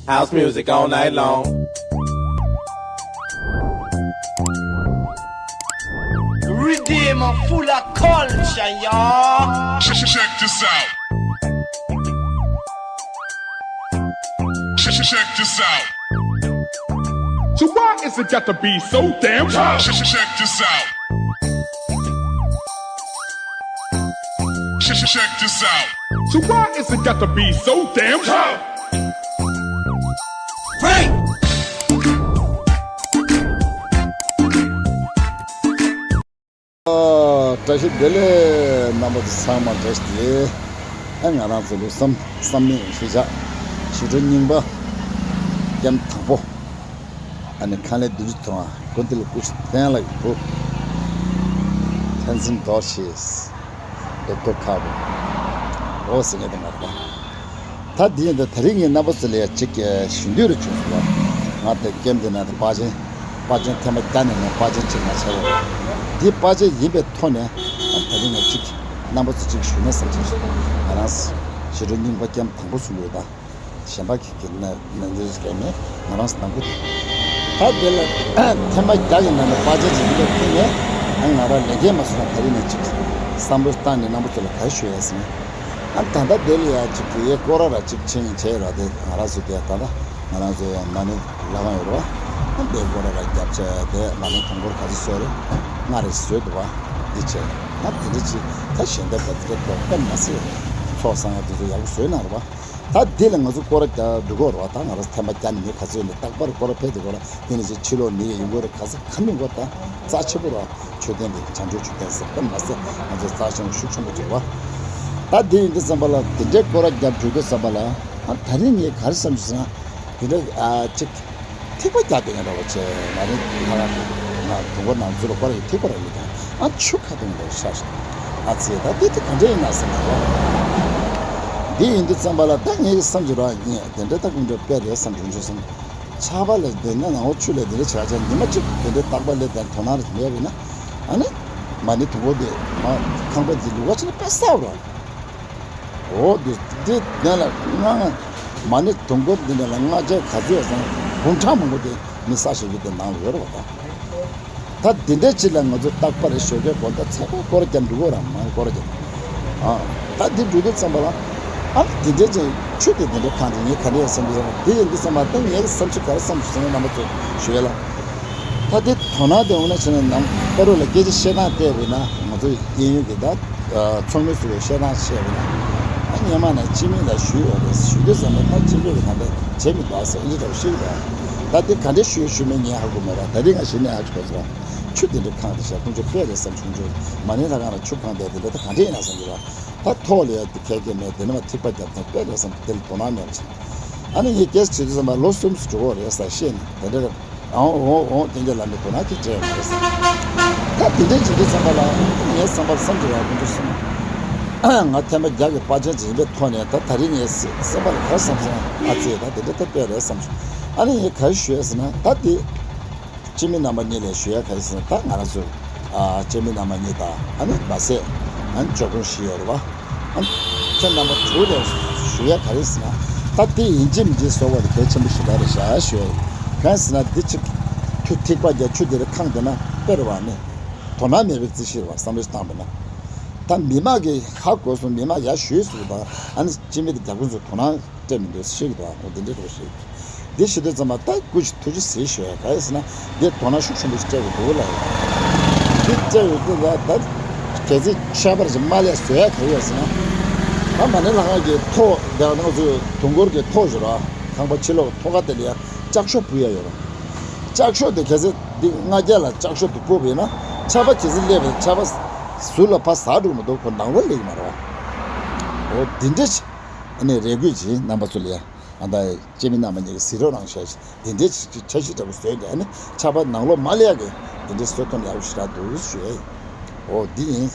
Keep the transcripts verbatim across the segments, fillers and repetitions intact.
House music all night long. Redeem full of culture, y'all. Check, check this out. Check, check this out. So why is it got to be so damn tough? Check, check this out. Check, check this out. So why is it got to be so damn tough? Break! བཀྲ་ཤིས་བདེ་ལེགས། རྣམ་པ་ཚང་མ་བཀྲ་ཤིས་བདེ་ལེགས། ཨ་ང་རང་ཚོ་ལུགས་བསམ་བསམ་མེད་ཞེས་བྱ་ཞི་ཁྲོ་རྙིང་པ་ཀེམ་དང་པོ། ཨ་ནི་ཁང་ལས་བདུན་ཅུ་ཐོན་པ་ཀུན་བདེ་ལ་སྐུ་ཞབས་བསྟན་ལ་ཡི་བུ་ཐན་སིན་རྡོ་ཆེས་རྡོ་རྡོ་ཁ་བུ་འོ་ཟེར་ངེས་དང་ང་རེད་པ། ད་འདི་ཡིན་ད་དེ་རིང་ངས་རྣམ་པ་ཚོ་ལ་ཡ་གཅིག་ཞུ་འདོད་རེ་བྱུང་སོང་བ། ང་དེ་ཀེམ་དེ་ན་དེ་པ་ཅན་པ་ཅན་ཐེངས་མ་བརྒྱ་ནས་ནས་པ་ཅན་གཅིག་མ་ཆགས་པ། འདི་པ་ཅན་ཡིན་པའི་ཐོག་ནས་ད་རིང་ངས་གཅིག་རྣམ་པ་ཚོ་གཅིག་ཞུས་ན་བསམ་གྱི་ང་རང་ཞི་ཁྲོ་རྙིང་པ་ཀེམ་དང་པོ་གསུང་གི་ཡོད་ད། གཞན་པ་གི་གི་ན་ན་འདི་རིགས་ནི་ང་རང་ནང་ཁུལ་ད་དེ་ལ་ཐེངས་མ་བརྒྱ་གི་ནང་ནས་པ་ཅན་གཅིག་ཡིན་པའི་ཐོག་ནས་ང་རང་ལས་འགན་མ་སོང་ན་ད་རིང་ནས་གཅིག་བསམ་བློ་བཏང་ནས་རྣམ་པ་ཚོ་ལ་ག་རེ་ཞུ་ཡ་ཟིན། ཨ་ད་ལྟ་དེ་ལ་ཡ་གཅིག་གི་ཡེ་སྐོར་ར་གཅིག་ཕྱིན་བྱས་ར་དེ་ང་རང་ཚོ་དེ་ད་ལྟ་ང་རང་ཚོ་ཡ་ན་ནི་ལ་གང་ཡོད་ར་བ། ཨ་དེ་སྐོར་ར་ར་རྒྱབ་ཆ་དེ་ན་ནི་དུང་སྐོར་ག་ཚོད་བཟོས་རེད། ང་རེ་བཟོས་འདུག་བ། འདི་བྱས་ཨ་དེ་འདྲ་ཅིག་ད་གཞན་དག་ག་དེ་འདྲ་དོགས་པ་མ་ཟད་ཚོགས་བསགས་ཡ་དེ་ཚོ་ཡག་པོ་བཟོས་གནང་ར་བ། ད་འདི་ལ་ང་ཚོ་སྐོར་ར་རྒྱག་འགྲོ་གི་རེད་བ། ད་ང་རང་ཚོ་ཐེངས་མ་བརྒྱ་ནས་མི་ག་ཚོད་ཡིན་ནས་རྟག་པར་སྐོར་ར་ཕེབས་འགྲོ་གི་རེད། དེ་ནས་ཅིག་ཕྱི་ལོགས་མི་ཡི་ཡོང་གི་རེད། ག་ཚོད་ག་མི་འགོར་ད་རྩ་ཆེ་པོ་རེད། མཆོད་རྟེན་འདི་བྱང་ཆུབ་མཆོད་རྟེན་ཟེར་དཔེ་མ་ཟད་ང་ཚོ་རྩ་ཆེན་པོ་ཤུགས་ཆེན་པོ་འགྲོ་བ། ད་འདི་ཡིན་དུས་ཙམ་པ་ལ་དེ་འདྲའི་སྐོར་ར་རྒྱབ་འགྲོ་དུས་ཙམ་པ་ལ་ཨ་ད་རིང་ངས་ག་རེ་བསམ་བྱུང་ཟེར་ན། དེ་འདྲ་ཨ་ཅིག་ཐིགས་པ་རྒྱག་དེ་ཡང་འདྲ་བ་བྱས་ང་རེ་ཁ་ཁ་ང་དུང་པོ་ནང་ཚུར་ལ་སྐོར་ར་ཡི་ཐིགས་པ་ར་ཡི་དང་ཨ་ཆུ་ཁ་དུང་འདྲ་ཤ་ཤ་ཨ་ཙི་ད་དེ་དེ་ག་འདྲ་ཡིན་ན་བསམ་གྱི་འདུག་འདི་ཡིན་དུས་ཙམ་པ་ལ་ད་ངའི་བསམ་གྱི་ར་ངས་དེ་འདྲ་ད་ཀུན་འདྲ་དཔེ་རེད་བསམ་བྱུང་བྱུང་སོང་། ཆར་པ་ལ་དེ་ན་ནང་འོ་ཆུ་ལ་དེ་འདྲ་བྱ་བྱ་ཉི་མ་གཅིག་དེ་འདྲ་རྟག་པ་ལས་དེ་དོ་སྣང་རེ་མེད་པས་ན་ཨ་ནི་མ་ཎི་དུང་པོ་དེ་མ་ཁང་པ་འདི་ལུག་པ་ཅི་ན་དཔེ་གསར་ར། འོ་དེ་དེ་དེ་ལ་ལྔ་ལྔ་མ་ཎི་དུང་སྐོར་འདི་འདྲ་ལ་ལྔ་བརྒྱ་ག་ཚོད་ཡོད་ཙང་འབུམ་ཕྲག་མང་པོ་དེ་མི་ས་ཞིག་གི་དེ་ནང་ལ་ཡོད་རེད་བ་ད། ད་འདི་འདྲའི་ཅིག་ལ་ང་ཚོ་རྟག་པར་ཞོགས་ཀས་དགོང་དག་ཚ་པོ་སྐོར་རྒྱབ་འགྲོ་གི་ར་མ་སྐོར་རྒྱབ། ཨ་ད་འདི་འགྲོ་དུས་ཙམ་པ་ལ་ཨ་འདི་འདྲའི་ཅིག་ཆུ་དེ་འདི་འདྲའི་ཁང་དེ་ངས་ག་འདྲ་ཡོད་བསམ་གི་ཡོད་ར་དེ་ཡིན་དུས་ཙམ་པ་ད་ངའི་བསམ་ཚུལ་ག་རེ་བསམ་སོང་ཟེར་ན་རྣམ་པ་ཚོ་ཞུ་ཡ་ལ། ད་དེ་དོ་སྣང་དེ་འོ་ན་བྱས་ན་ནམ་པ་རུ་ལ་སྐད་ཆ་བཤད་སྟངས་བལྟས་པས་ན་ང་ཚོ་གཡས་གཡོན་གྱི་ད་ཚོགས་མི་ཚོ་གི་བཤད་སྟངས་བཤད་པས་ན་ཨ་སྔོན་མ་ནས་སྤྱི་མི་ལ་ཞུས་ཡོད་རེད། ཞུས་དུས་ཙམ་པ་ད་སྤྱི་འཐུས་ཀྱི་ད་ལྟ་བྱེད་མི་འདུག་ཟེར་ཨིན་ཇི་འདྲ་བོ་ཤེས་ཀྱི་འདུག་ད་དེ་ག་འདྲས་ཞུས་ཞུས་མེད་ངས་ཧ་གོ་མེད་ར། ད་རེས་ང་གཞི་ནས་ཧ་ཅི་གོ་ཚོད་ར་ཆུ་དེ་འདྲ་ཁང་དེ་བཞག་ཁོང་ཚོ་དཔེ་རེད་བསམ་བྱུང་། ཆུ་མ་ཎི་ལྷ་ཁང་ལ་ཆུ་ཁང་དེ་དེ་འདྲ་ད་ག་འདྲས་ཡིན་ན་བསམ་གྱི་ར། ད་ཐོག་ལ་ཡ་དེ་ཁས་ཁས་མེད་དེ་ནས་མ་ཐིགས་པ་བརྒྱབ་དང་དཔེ་རེད་བསམ་དེ་ལ་དོ་སྣང་མེད་པ་བྱས། ཨ་ནི་ངས་སྐད་ཆ་བྱེད་དུས་ཙམ་པ་ལོ་གསུམ་སུ་འགྲོ་གི་རེད་ཟེར་བཤད་ནས་དེ་འདྲ་རེད། ཨང་འོང་འོང་དེ་འདྲ་ལ་མི་དོ་སྣང་ཅིག་སྤྲད་ཡོང་གི་རེད་ཟེར། ད་དེ་འདྲ་བྱེད་དུས་ཙམ་པ་ལ་ངའི་བསམ་པར་བསམ་གྱི་རེད་ཁོང་ཚོ་གསུམ། ང་ཐེངས་མ་བརྒྱ་གི་པར་ཆེན་ཅིག་ཡིན་པའི་ཐོག་ནས་ད་ད་རིང་ངའི་སེམས་པ་ལ་ག་རེ་བསམ་སོང་ཨ་ཙི་ད་དེ་འདྲ་ད་དཔེ་རེད་བསམ་སོང་། ཨ་ནི་ངས་ག་རེ་ཞུ་ཡ་ཟེར་ན་ད་དེ། སྤྱི་མི་རྣམ་པ་གཉིས་ལ་ཞུ་ཡ་ག་རེ་ཟེར་ན་ད་ང་རང་ཚོ་ཨ་སྤྱི་མི་རྣམ་པ་གཉིས་དང་ཨ་ནི་མ་ཟད་ཨ་ནི་ཇོ་ཁུང་བཞི་ཡོད་རེད་བ། ཨ་ནི་ཁྱེད་རྣམ་པ་དྲུག་ལ་ཞུ་ཡ་ག་རེ་ཟེར་ན་ད་དེ་ཡིན་གཅིག་མིན་གཅིག་བཟོ་བ་དེ་གལ་ཆེན་པོ་ཞེ་དྲག་རེད་ཤག་ཞུ་ཡ། གང་ཟེར་ན་འདི་ཅིག་ཆུ་ཐིགས་པ་རྒྱག་ཆུ་དེ་རེ་ཁང་དེ་ན་དཔེ་རེད་བ་ནི་དོ་སྣང་མེད་པའི་རྩིས་ཤིག་རེད་བ། བསམ་བློ་ཞིག་བཏང་བ་ན་ད་མི་མང་གིས་ཧ་གོ་སོང་། མི་མང་ཡར་ཞུས་སོང་དང་ཨ་ནི་སྤྱི་མི་དེ་རྒྱ་ཁུངས་སུ་དོ་སྣང་སྤྲད་མི་འདུག་ཤེས་ཀྱི་འདུག་འོ་དེ་འདྲའི་རོགས་ཤེས་ཀྱི་འདུག་འདི་ཞུ་དུས་ཙམ་པ་ད་སྐུ་མཁྱེན་ཐུགས་རྗེ་གཟིགས་ཞུ་ཡ་ག་རེ་ཟེར་ན་འདི་དོ་སྣང་ཤུགས་ཆེན་པོ་ཞིག་སྤྲད་དགོས་འདུག་ལ། འདི་སྤྲད་ཡོད་དུས་ལ་ད་གལ་སྲིད་ཁྱད་པར་ཞིག་མ་ལས་བཟོ་ཡ་ག་རེ་ཡོད་ཟེར་ན། ད་མ་ཎི་ལྷ་ཁང་གི་ཐོག་འདི་ང་ཚོ་དུང་སྐོར་གྱི་ཐོག་ཞུ་ར་ཁང་པ་ཕྱི་ལོགས་ཐོག་ཁ་དེ་ལ་ཡ་ལྕགས་ཤོག་ཕུལ་ཡ་ཡོད་ར། ལྕགས་ཤོག་དེ་གལ་སྲིད་འདི་ལྔ་བརྒྱ་ལ་ལྕགས་ཤོག་དེ་ཕུལ་བས་ན་ཆར་པ་གལ་སྲིད་སླེབས་པས་ཆར་པ་ཟུར་ལ་ཕར་ཟག་འགྲོ་གི་མི་འདུག་ཁོ་ནང་ལོགས་སླེབས་ཀྱི་མ་རེད་བ། འོ་འདི་འདྲ་ཞིག་ཨ་ནི་རེ་སྐུལ་བྱེད་རྣམ་པ་ཚོ་ལ་ཡ། ཨ་ད་སྤྱི་མི་རྣམ་པ་གཉིས་ཀྱིས་གཟིགས་རོགས་གནང་ཞེས་འདི་འདྲའི་ཅིག་འཆར་གཞི་འདྲ་པོ་བཟོས་ནས་ཨ་ནི་ཆར་པ་ནང་ལོགས་མ་སླེབས་ཡག་གི་འདི་འདྲའི་བཟོ་ཐུབ་ན་ཡག་པོ་ཞེ་དྲག་འདུག་ཞུ་ཡ་ཡིན། འོ་འདི་ཡིན།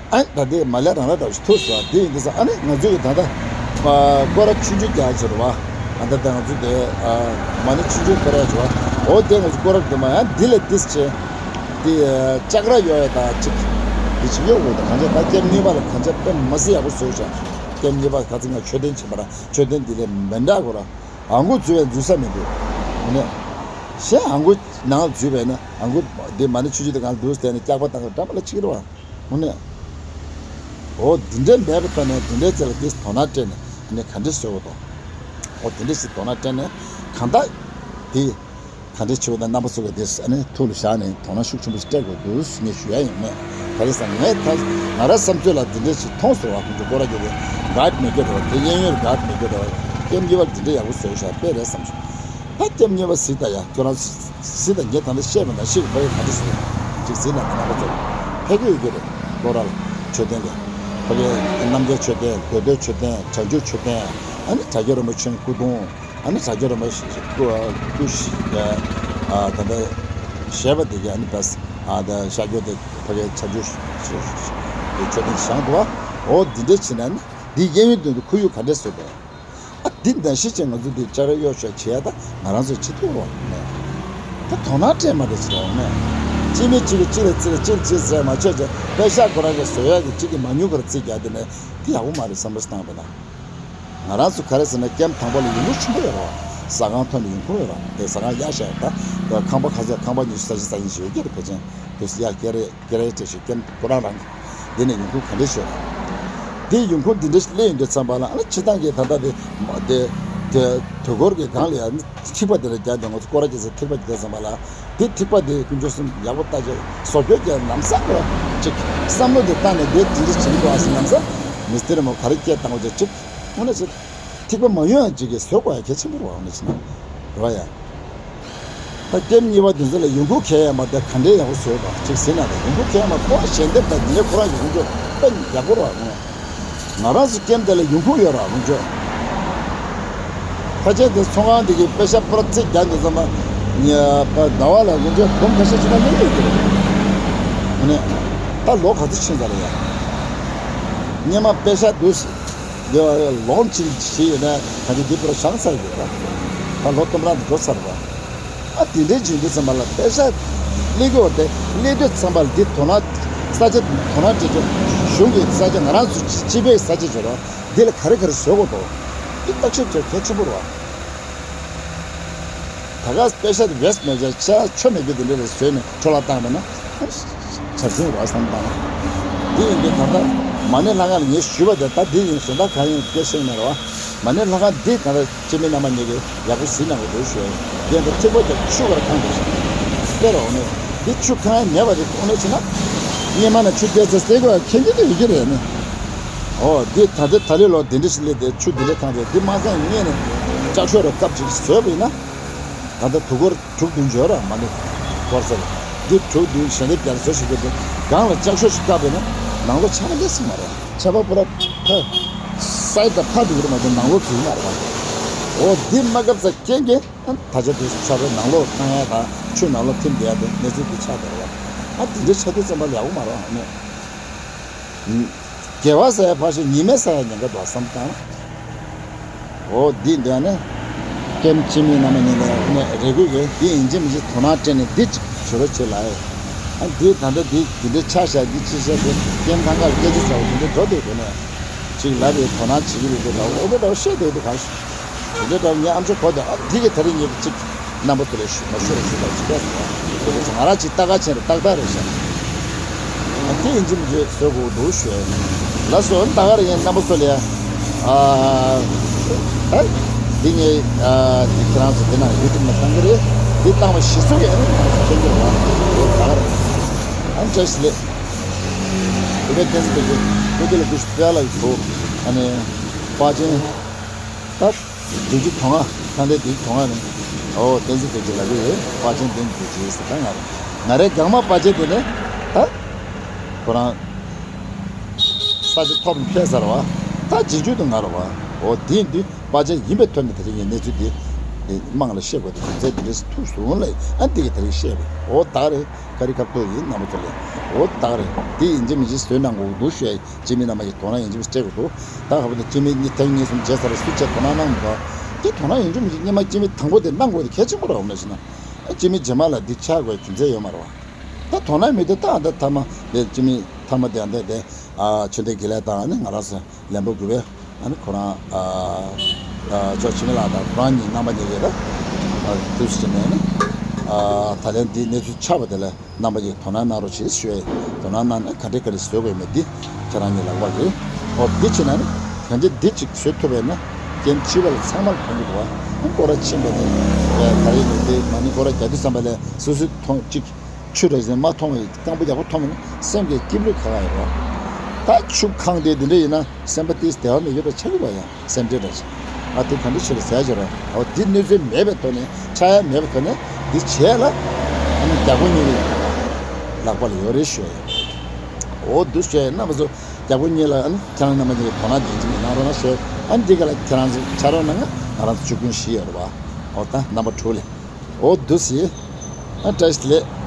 ཨ་ད་ལྟའི་མ་ལས་རང་ར་འདྲ་བོ་ཞིག་ཐུག་སོང་། འདི་ཡིན་དུས་ཙང་ཨ་ནི་ང་ཚོས་ཀྱི་ད་ལྟ་སྐོར་ར་ཆུང་ཆུང་རྒྱག་ཆེ་རུ་བ། ཨ་ད་ལྟ་ང་ཚོས་དེ་མ་ཎི་ཆུང་ཆུང་སྐོར་ར་ཆེ་བ། འོ་དེ་ང་ཚོ་སྐོར་ར་དེ་མ་ཡང་འདི་ལས་ཏིས་ཆེ། འདི་ལྕགས་ར་ཡོད་ཡ་ད་ཅིག་འདི་ཅིག་ཡོད་དགོས་ད་གང་ཅི་ད་ཀེམ་གཉིས་པ་ལ་གང་ཅི་དཔེ་མ་སྲིད་ཡག་པོ་བཟོས་ཤག་ཀེམ་གཉིས་པ་ཁ་ཚིག་ང་མཆོད་རྟེན་ཆེན་པ་ར་མཆོད་རྟེན་འདི་ལས་མི་འདྲ་དགོས་ར། ཨ་མགོ་འཛུལ་བས་འཛུལ་ས་མི་འདུག་ནས། གཞན་ཨ་མགོ་ནང་འཛུལ་བས་ན་ཨ་མགོ་འདི་མ་ཎི་ཆུ་ཆུ་དེ་གང་འདུག་བལྟས་ནས་སྐྱག་པ་བཏང་གི་འདྲ་མ་ལ་ཆིག་རེད་བ། ནས། འོ་འདི་འདྲའི་མེད་པའི་ཐོག་ནས་འདི་འདྲའི་རྩེ་ལ་དེ་དོ་སྣང་སྤྲད་ནས་ནས་ག་འདྲས་བཟོ་བ་དང་། འོ་འདི་འདྲས་ཞིག་དོ་སྣང་སྤྲད་ནས་གང་ལྟར་དེ། ག་འདྲས་ཆེ་བོ་དང་རྣམ་པ་ཚོ་གི་དེ་ཨ་ནི་ཐུགས་ལ་བཞག་ནས་དོ་སྣང་ཤུགས་ཆེན་པོ་ཞིག་སྤྲད་དགོས་འདུག་ངས་ཞུ་ཡ་ཡིན་མེད། ག་རེ་ཟེར་ངས་ད་ང་རའི་བསམ་ཚོད་ལ་འདི་འདྲས་ཞིག་མཐོང་སོང་བ། ཁོང་ཚོ་སྐོར་ར་རྒྱག་གི་ག་མི་དགོས་རེད་བ། དེ་གཡས་གཡོན་ག་མི་དགོས་རེད་བ། ཀེམ་གཉིས་པར་འདི་འདྲས་ཡག་པོ་བཟོས་ཤག་དཔེ་རེད་བསམ་བྱུང་། ད་ཀེམ་གཉིས་པ་གཟིགས་ད་ཡ། ཁྱོད་རང་གཟིགས་ད། ངས་ད་ལྟ་བཤད་པ་ནང་བཞིན་ཕ་གི་ག་འདྲས་ཞིག་ཅིག་གཟིགས་ན་ད་རྣམ་པ་ཚོ་ཕ་གི་ཡོད་རྒྱུ་རེད། སྐོར་ར་ལ་མཆོད་རྟེན་དེ་ཕ་གི་རྣམ་རྒྱལ་མཆོད་རྟེན། རྒྱལ་བསྟན་མཆོད་རྟེན། བྱང་ཆུབ་མཆོད་རྟེན། ཨ་ནི་བྲག་སྐྱོང་རིན་པོ་ཆེའི་སྐུ་གདུང་། ཨ་ནི་བྲག་སྐྱོང་རིན་པོ་ཆེ་སྐུ་སྐུ་ཞིག་ཨ་ད་ལྟ་བཞེས་པ་དེ་གའི་ཨ་ནི་ད་ཨ་ད་ཤར་སྐྱོང་དེ་ཕ་གའི་བྱང་ཆུབ་མཆོད་རྟེན་བཞེངས་འདུག་བ། འོ་འདི་འདྲ་བྱས་ན་ནི་འདི་གཡས་གཡོན་དོན་དུ་ཁོར་ཡུག་ག་འདྲ་བཟོས་པས། ཨ་འདི་ནང་བཞིན་བྱས་ང་ཚོ་འདི་ལྕགས་ར་གཡོག་ཤོག་བྱེད་ཡ་ད་ང་རང་ཚོས་བྱེད་ཐུབ་རོགས་མེད། ད་དོ་སྣང་སྤྲད་མ་རེད་ཟེར་རོགས་མེད། གཅིག་མིན་གཅིག་གིས་གཅིག་ལ་རྩིས་ལ་གཅིག་ལ་རྩིས་ཟེར་མ་བྱས་བྱས་པེ་ཤག་ཁོ་རང་གིས་བཟོ་ཡ་གི་གཅིག་གིས་མ་ཉུང་ག་ར་རྩིས་རྒྱག་དེ་ནས་དེ་ཡག་པོ་མ་རེད་བསམ་བློ་བཏང་བས་ན། ང་རང་ཚོ་ག་རེ་ཟེར་ན་ཀེམ་དང་པོ་ལ་ཡོང་ཁུངས་ཆེན་པོ་ཡོད་རེད་བ། ཟ་ཁང་ཐོག་ནས་ཡོང་ཁུངས་ཡོད་རེད། དེ་ཟ་ཁང་གཡར་བཞག་ད་ཁང་པ་ག་ཚོད་ཁང་པ་ཉི་ཤུ་རྩ་བཞི་རྩ་གཉིས་ཞིག་ཡོད་ཀྱི་རེད། ཕལ་ཆེར་དེ་ཡར་སྐྱེལ་རེད། སྐྱེལ་རེས་བྱེད་ཤེས་ཀྱི་ཁོ་རང་རང་གི་འདི་ནས་ཡོང་ཁུངས་ག་འདྲས་ཤོད། འདི་ཡོང་ཁུངས་འདི་འདྲས་ཤིག་སླེབས་ཡོང་དུས་ཙམ་པ་ལ་ཨ་ནི་སྤྱིར་བཏང་གི་ད་ལྟ་དེ་དེ་དེ་དུས་འཁོར་གྱི་སྒང་ལ་ཡང་ཐིགས་པ་དེ་ལ་རྒྱག་དེ་ང་ཚོ་སྐོར་ར་རྒྱག་ས་ཐིགས་པ་རྒྱག་དུས་ཙམ་པ་ལ་དེ་ཐིགས་པ་དེ་དཀོན་མཆོག་གསུམ་ཡག་པོ་ལྟ་ཅེས་བཟོ་བཅོས་རྒྱག་ལམ་སང་ལ་ཅིག་བསམ་བློ་དེ་བཏང་ནས་དེ་དེ་འདྲས་བྱེད་ཀྱི་འདུག་ཨ་སི་ལམ་སང་མི་སྟེར་མོ་ག་རེ་སྐད་བཏང་བ་ཅིག་ཅིག་འོ་ན་ཅིག་ཐིགས་པ་མ་ཡོང་ཡང་ཅིག་གིས་བཟོ་དགོས་ཡ་གལ་ཆེན་པོ་རེད་བ། འོ་ན་ཅིག་ན་རེད་བ་ཡ། ད་ཀེམ་གཉིས་པ་དེ་ཚོ་ལ་ཡོང་ཁུངས་གལ་ཡ་མ་དེ་ག་འདྲའི་ཡག་པོ་བཟོས་པ་ཅིག་ཟེར་ན་ད་ཡོང་ཁུངས་གལ་ཡ་མ་ཁོ་རང་ཞལ་འདེབས་དང་ཉེ་ཁོ་རང་གི་ཡོང་ཁུངས་དཔེ་ཡག་པོ་རེད་བ། ང་རང་ཚོ་ཀེམ་དེ་ལ་ཡོང་ཁུངས་ཡོད་ར་ལོངས་སྤྱོད། ཕལ་ཆེར་དེ་ཚོང་ཁང་དེ་གི་པེ་ཤ་པར་རྩིས་རྒྱག་འདུག་ཙམ་པ། ཉ་པ་ཟླ་བ་ལ་ལོངས་སྤྱོད་སྒོར་ཁ་ཤས་ཅིག་ད་ཉོ་གི་ཡོད་ཀྱི་རེད། ཨ་ནི་ད་ལོ་ག་ཚོད་ཕྱིན་ཚར་རེད་ཡ། སྔོན་མ་པེ་ཤ་དུས་དེ་ལོངས་ཅིག་བྱས་ཡོད་ན་ད་ནི་འདི་པར་བཞག་ཚར་ཡོད་ད། ད་ལོ་སྟོང་ཕྲག་འགྲོ་ཚར་བ། ཨ་དེ་འདྲའི་བྱེད་དུས་ཙམ་པ་ལ་པེ་ཤ་སླེབས་ཀྱི་ཡོད་དེ་སླེབས་དུས་ཙམ་པ་ལ་འདི་དོ་སྣང་ས་ཆ་དོ་སྣང་སྤྲད་རྒྱུ་གཞུང་གི་ས་ཆ་ང་རང་ཚོ་སྤྱི་པའི་ས་ཆ་བྱོས་རོགས་འདི་ལ་ག་རེ་ག་རེ་བཟོ་དགོས་འདུག་འདི་བརྟག་ཞིབ་བྱེད་གལ་ཆེན་པོ་རེད་བ། ད་ག་པེ་ཤ་དེ་ཝེ་སི་མེད་ཆ་ཆ་ཆོ་མེད་རྒྱུ་དེ་འདྲ་རེ་བཟོས་ནས་འཕྲོ་བརླག་བཏང་བ་ན། ཆ་ཚང་རོགས་བསམ་བཏང་། དེ་ཡིན་དུས་ད་ལྟ་མ་ཎི་ལྷ་ཁང་ལ་ངས་ཞུས་པ་དེ་ད་འདི་ཡིན་གཞན་དག་གང་ཡིན་སྐད་ཤེས་མེད་རེད་བ། མ་ཎི་ལྷ་ཁང་འདི་ད་ལྟ་སྤྱི་མི་རྣམ་པ་གཉིས་ཀྱིས་ཡག་པོ་གཟིགས་གནང་དགོས་འདུག་ཞུ། དེ་ད་ཐིགས་པ་རྒྱབ་ཆུ་གར་ཁང་དུ་སྟེར་རོགས་ནས་འདི་ཆུ་ཁང་མེད་པ་དེ་ཁོ་ནས་བྱས་ན། སྔོན་མ་ན་ཆུ་སྟེར་ཚེ་སྟེར་དགོས་མཁན་གྱི་དེ་ཡོད་ཀྱི་རེད་ནི། ཨོ་འདི་ད་ལྟ་ད་ལོ་ལོ་འདི་འདྲ་ཞིག་སླེབས་ཏེ་ཆུ་འདི་འདྲ་ཐང་ཚེ་འདི་མ་ཚང་ངས་ནས་ལྕགས་ཤོག་ར་སྐབས་ཅིག་བཟོས་པ་ཡིན་ན། ད་ལྟ་དུས་འཁོར་དྲུག་བདུན་འབྱོར་ར་མ་ནི་འཁོར་ཚར། འདི་དྲུག་བདུན་ཞལ་འདེབས་རྒྱ་བཟོ་ཞིག་དགོས་ཏེ་སྒང་ལ་ལྕགས་ཤོག་ཞིག་བཀབ་པས་ན་ནང་ལོགས་ཆར་པ་སླེབས་སྲིད་མ་རེད། ཆར་པ་པོ་ར་ཕ་སའི་ད་ཕ་འདུག་རེད་མ་གཏོགས་ནང་ལོགས་འཛུལ་མ་རེད་པ། འོ་འདི་མ་བཀབ་ས་རྐྱེན་གྱིས་ད་ཆ་དུས་ཆར་པ་ནང་ལོགས་ལྷང་ཡ་དང་ཆུ་ནང་ལོགས་ཐིམ་བསྡད་ཡ་དེ་གནས་ཚུལ་འདི་ཆགས་འདུག་རེད་པ། ཨ་འདི་འདྲའི་ཆགས་དུས་ཙམ་པ་ལ་ཡག་པོ་མ་རེད་ཨ་ནི། དགེ་བ་ཟ་ཡ་ཕར་ཞོག་ཉི་མ་ཟ་ཡ་ཉེན་ཁ་འདུག་བསམ་བཏང་། འོ་འདི་འདི་ནི། ཀེམ་སྤྱི་མི་རྣམ་པ་གཉིས་ལ་ནས་རེ་སྐུལ་གྱིས་འདི་ཡིན་གཅིག་མིན་གཅིག་དོ་སྣང་སྤྲད་ནས་འདི་ཅིག་བྱེད་རོགས་བྱེད་ལ་ཨེ། ཨ་འདི་ད་ལྟ་འདི་འདི་འདྲའི་ཆ་བཞག་འདི་ཅི་བྱས་ཏེ་ཀེམ་ཐང་ཀ་ལ་སྐད་ཆ་ཟ་བ་འདི་འདྲ་འགྲོ་འདུག་དེ་ནས་ཅིག་ལབ་པའི་དོ་སྣང་བྱེད་ཀྱི་རེད་འདུག་ལ་འོ་དེ་འདྲ་བཤད་བསྡད་འདུག་ག་དེ་འདྲ་འདྲ་ངའི་ཨམ་ཅོག་གོ་དེ་ཨ་འདི་གི་ད་རེས་ངེད་ཀྱི་ཅིག་རྣམ་པ་ཚོ་ལ་ཞུ་མ་ཞུ་རོགས་ཞུ་ལ་ཅིག་བལྟས་སོང་། དེ་ཚོ་ང་རང་ཅིག་ལྟ་ག་ཕྱིན་རེད་ཏག་ཏག་རེད་ཤག་ཨ་འདི་ཡིན་གཅིག་མིན་གཅིག་བཟོ་དགོས་འདུག་ཞུ། ལགས་སོ་ད་ག་རེ་ཡིན་རྣམ་པ་ཚོ་ལ་ཨ་ཨ་འདི་ངས་ཨ་འདི་ཁྱེད་རང་ཚོ་འདི་ན་ཡུ་ཊུབ་ནང་བཏང་གི་རེད། འདི་བཏང་བ་གཞི་བཟུང་ཡིན་ཁྱེད་ཚོ་ལ་འོ་ད་ག་རེ་ཨ་བཀྲ་ཤིས་བདེ་ལེགས། བོད་པའི་བསྟན་འཛིན་རྡོ་རྗེ་སྐུ་མདུན་ལ་སྐུ་ཞབས་དཔལ་ལྷ་ཡི་བུ་ཨ་ནི་དཔལ་ཆེན་ད། བདུན་ཅུ་དོན་ལྔ། ད་ལྟའི་བདུན་ཅུ་དོན་ལྔ་རིང་། ཨོ་བསྟན་འཛིན་རྡོ་རྗེ་ལབ་ཀྱི་ཡོད། དཔལ་ཆེན་བསྟན་འཛིན་རྡོ་རྗེ་ཟེར་ད་ང་རེད། ང་རའི་སྒང་མ་དཔལ་ཆེན་དེ་ནས་ད་ཁོ་རང་ས་ཆ་ཐོབ་ནས་ཕེབས་ཚར་བ། ད་རྗེས་འཇུག་ཏུ་ང་རེད་བ། ཨོ་དེ་ཡིན་དུས་དཔལ་ཆེན་ཡིན་པའི་ཐོག་ནས་ད་ཆ་ངས་གནས་ཚུལ་དེ་དམངས་ལ་བཤད་དགོས་ཏེ་རྒྱུ་མཚན་དེ་འདྲས་ཐུག་སོང་ལ་ཨ་འདི་ག་ད་རེས་བཤད་པ་ཨོ་ད་ག་རེད། ཀ་རི་ཁབ་ཏོ་ཡིན་རྣམ་པ་ཚོ་ལ་ཨོ་ད་ག་རེད། དེ་ཡིན་གཅིག་མིན་གཅིག་བཟོས་གནང་དགོས་འདུག་ཞུ་ཡ་སྤྱི་མི་རྣམ་པ་ཡིས་དོ་སྣང་ཡིན་གཅིག་མིན་སྤྲད་དགོས་འདུག་ད་ག་བུ་དེ་སྤྱི་མི་གཉིས་ཐེངས་གཉིས་གསུམ་བྱས་ཚར་སུ་བྱས་དོ་སྣང་གནང་མི་འདུག་དེ་དོ་སྣང་ཡིན་གཅིག་མིན་གཅིག་སྔོན་མ་སྤྱི་མི་དང་པོ་དེ་གནང་དགོས་དེ་གལ་ཆེན་པོ་རེད་འོང་ན་ཞེ་ན། ཨ་སྤྱི་མི་རྗེས་མ་ལ་འདི་ཆགས་དགོས་རྒྱུ་མཚན་ཡོད་མ་རེད་བ། ད་དོ་སྣང་མི་འདུག་ད་ཨ་ད་ཐ་མ་དེ་སྤྱི་མི་ཐ་མ་དེ་ཨ་འདི་དེ་ཨ་ཆོས་ལྡན་དགེ་ལེགས་དང་ཨ་ནི་ང་རང་ཚོ་ལན་པོ་དགུ་པའི་ཨ་ནི་ཁོ་རང་ཨ་ ཨ་ཅོ་ཆི་མི་ལགས་དང་ཁོ་རང་གཉིས་རྣམ་པ་གཉིས་ཀྱིས་ད་ཨ་དུས་ཕྱིན་ནས་ནི་ཨ་ད་ལན་འདི་གནས་ཚུལ་ཆགས་པ་དེ་ལ་རྣམ་པ་གཉིས་དོ་སྣང་གནང་རོགས་ཞེས་ཞུ་ཡ་ཡིན། དོ་སྣང་གནང་ན་ག་འདྲ་ག་རེ་བཟོ་དགོས་མེད་འདི་ཁྱེད་རང་གཉིས་ལག་པར་རེད། ཨོ་འདི་བྱས་ན་ནི་གང་ཅི་འདི་གཅིག་བཟོ་ཐུབ་པས་ན་རྐྱེན་སྤྱི་པ་ལ་ཚང་མ་ལ་ཕན་གྱི་འདུག་བ། ཨ་སྐོར་ར་ཕྱིན་པ་ནི་ཨ་ད་རེས་ནི་འདི་མ་ཎི་སྐོར་ར་རྒྱག་དུས་ཙམ་པ་ལ་སོ་སོའི་མཐོང་གཅིག་ཆུ་རེ་བཞིན་མ་མཐོང་བའི་སྐམ་པོ་ཡག་པོ་མཐོང་བ་ནི་སེམས་ཀྱི་སྐྱིད་པོ་ཁ་ཁ་ཡོད་རེད། ད་ཆུ་གང་དེ་འདི་འདྲ་ཡིན་ན་སེམས་པ་ཏིས་བདེ་བ་མེད་ཡོད་པ་ཆགས་ཀྱི་བ་ཡང་སེམས་ཁྲལ་འདྲ་ཅིག་ཨ་དེ་ག་འདྲ་ཆེ་རེད་ཟེར་ཡ་ཅིག་རེད། འོ་འདི་གནོད་འཚེ་མེད་པའི་ཐོག་ནས་ཆགས་ཡ་མེད་པའི་ཐོག་ནས་འདི་བྱས་ལ་ཨ་ནི་རྒྱལ་པོ་གཉིས་ལག་པ་ལ་ཡོད་རེད་ཞུ་ཡ་ཡིན། འོ་འདུག་བྱས་རྣམ་པ་ཚོ་རྒྱལ་པོ་གཉིས་ལ་ཨ་ནི་ཁྱེད་རང་རྣམ་པ་གཉིས་ལ་དོ་སྣང་དེ་ཅིག་གནང་རོགས་གནང་ཞུ། ཨ་ནི་འདི་ག་ལ་ཁྱེད་རང་ཚོ་ཕྱག་རོགས་གནང་ང་ང་རང་ཚོ་བཅུ་དཔོན་བཞི་ཡོད་རེད་བ། འོ་ད་རྣམ་པ་དྲུག་ལས། འོ་འདུག་སེ། ཨ་བཀྲ་ཤིས་བདེ་ལེགས།